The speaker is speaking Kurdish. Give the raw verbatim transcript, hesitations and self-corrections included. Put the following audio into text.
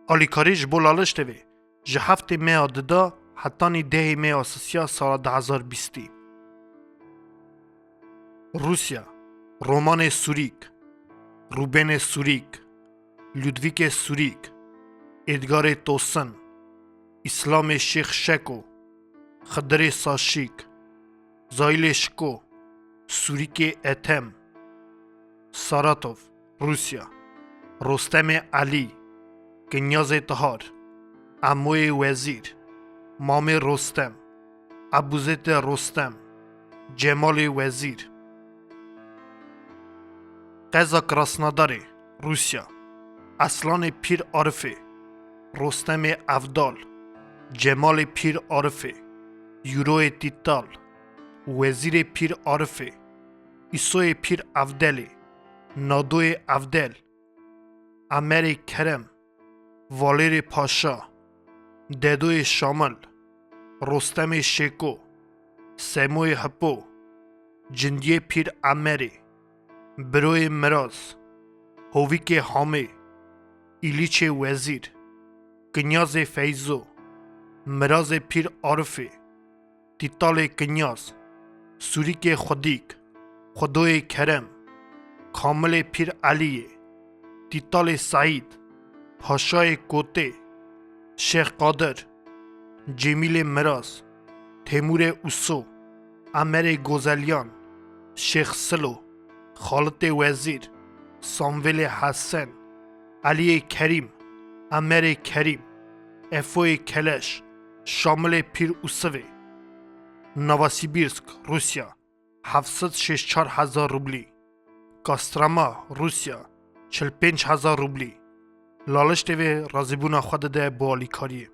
Alîkarî ji bo Laliş T V ji heftê meya dida hetanî dehê meya sisiya sala du hezar bîstî. Rûsya, Romanê Sûrîk, Rûbenê Sûrîk, Ludvîkê Sûrîk, Êdgarê Tosin, Îslamê Şêx Şeko, Xidirê Saşîk, Zayilê Şiko, Sûrîkê Ethem, Saratov, Rûsya, Rostemê Elî, Kinyazê Tihar, Emoyê Wezîr, Mamê Rostem, Ebûzetê Rostem, Cemalê Wezîr. Qeza Krasnodarê, Rûsya, Eslanê Pîr Arifê, Rostemê Evdal, Cemalê Pîr Arifê, Yûroyê Tîtal, Wezîrê Pîr Arifê, Îsoyê Pîr Evdelê, Nadoyê Evdel, Emerê Kerem, Valêrê Paşa, Dedoyê Şamil, Rostemê Şêko, Semoyê Hipo, Cindiyê Pîr Emerê, Biroyê Miraz, Hovîkê Hamê, Îlîçê Wezîr, Kinyazê Feyzo, Mirazê Pîr Arifê, Tîtalê Kinyaz, Sûrîkê Xwedîk, Xwedoyê Kerem, Kamilê Pîr Eliyê, Tîtalê Seîd, Paşayê Kotê, Şêx Qadir, Cemîlê Miraz, Têmûrê Uso, Emerê Gozelyan, Şêx Silo, Xalitê Wezîr, Samvelê Hesen, Eliyê Kerîm, Emerê Kerîm, Efoyê Keleş, Şamilê Pîr Usivê. Novosibîrsk, Rûsya, heft sed şêst çar hezar rublî. Kostroma, Rûsya, çil pênc hezar rublî. Laliş T V razîbûna xwe dide bo alîkariyê.